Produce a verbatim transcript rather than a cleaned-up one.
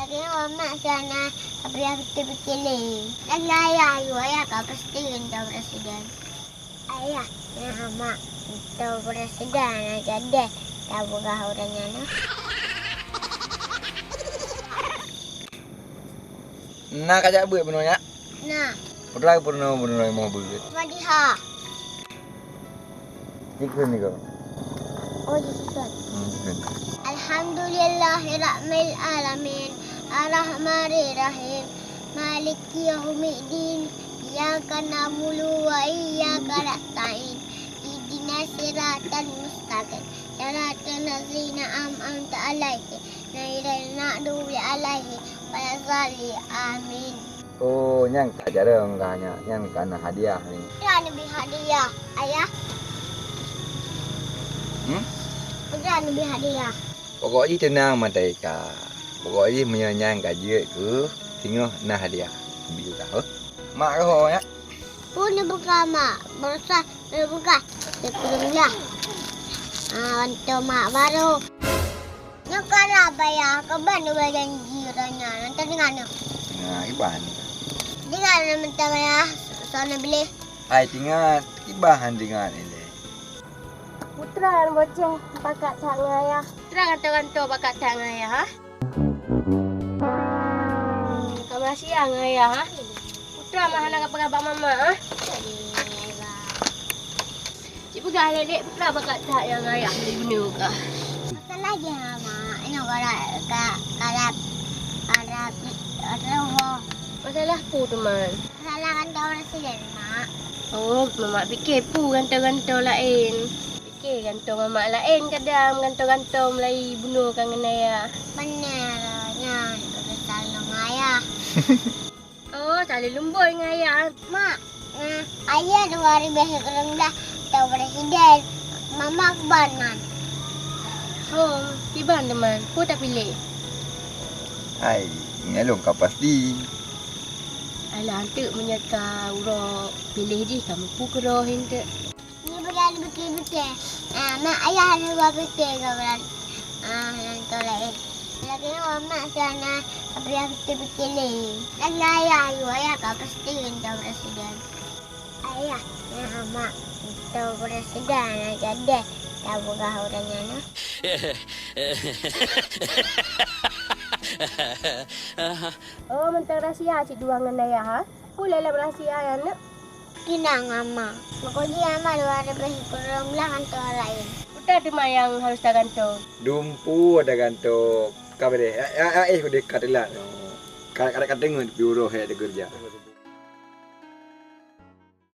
Keu mak sana, tapi aku terpikir lé. Dan ayah, ayah ka pasti gantoe presiden. Ayah, nah mak, gantoe presiden aja deh, tak peugah ureueng nyan. Na ka jak beuet bunoe nyak? Na. Peue peurunoe bunoe moh beuet? Fatihah. Dikheun niko. Oh, dikheun. Hmm, dikheun. Alhamdulillahirabbil alamin. Arrahmanirrahim. Maliki yaumiddin. Iyyaka na'budu wa iyyaka nasta'in. Ihdinas siratal mustaqim. Siratal ladzina an'amta 'alaihim. Ghairil maghdubi 'alaihim waladdallin. Amin. Oh, nyan ka jareueng ka nyak, nyan ka na hadiah nyoe. Peue neubi hadiah, ayah? Hmm? Peue neubi hadiah? Pokok jih teunang mata ika. Pokok jih meunyoe nyan ka jeuet keu singoh na hadiah. Bi udah, heh. Mak roh nyak. Peue neubuka mak? Barosa neubuka. Neupeureueng lah. Ah, untuk mak baru. Nyoe ka na bayar, ka ban ubak janji ureueng nyan. Nyan teudeungoe nyoe. Nah, iban. Deungoe nyoe mantong ya, soe neubiléh. Hai tingat, kiban han deungoe ilée. Putra boceh pakat that ngon ayah. Putra gantoe-gantoe pakat that ngon ayah, ha? Hmm, ka meurahsia ngon ayah, ha? Putra mah hana ka peugah bak mama, ha? Cit peugah lé dek, Putra pakat that nyang ayah di bunoe kah. Masalah jih, Mak. Nyoe ka, ka, ka, ka, ka, ka, Masalah peue teuma? Masalah gantoe presiden, Mak. Oh, Mamak pike peue gantoe-gantoe laén. Pike gantoe Mamak laén kadang, gantoe-gantoe meulayeue bunoe ka ngon ayah. Bener, nyan urusan ngon ayah. Oh, saléng lumbôi ngon ayah. Mak, nah, ayah dua ribu sembilan belas gantoe presiden. Mamak kiban nyan. Oh, kiban teuma. Peue tapiléh? Hai, nyan lôn ka pasti. Alah, anteuk meunyoe ka uroe piléh jih, ka mupu keudroe anteuk. Ni beurani beutôi-beutôi. Ah, mak ayah hana dua beutôi ka beurani. Ah, nyan tolak eh. Lagèe nyoe mak sana, tapi aku terpikir lé. Lagèe ayah, ayah, ayah ka pasti gantoe presiden. Ayah, nah mak, gantoe presiden aja deh. Tak peugah ureueng nyan, nah. Oh, mantong rahsia cit dua ngon ayah, ha? Peue lé lam rahsia nyan, neuk? Tinang ama. Mako jih ama dua ribu kureueng blah gantoe laén. Peue teuma nyang harôh tagantoe? Dumpeue tagantoe. Ka beudeh. A, a, a, eh, udeh ka teulat. Ka, ka, ka teungeut piuroh hai teukeureuja.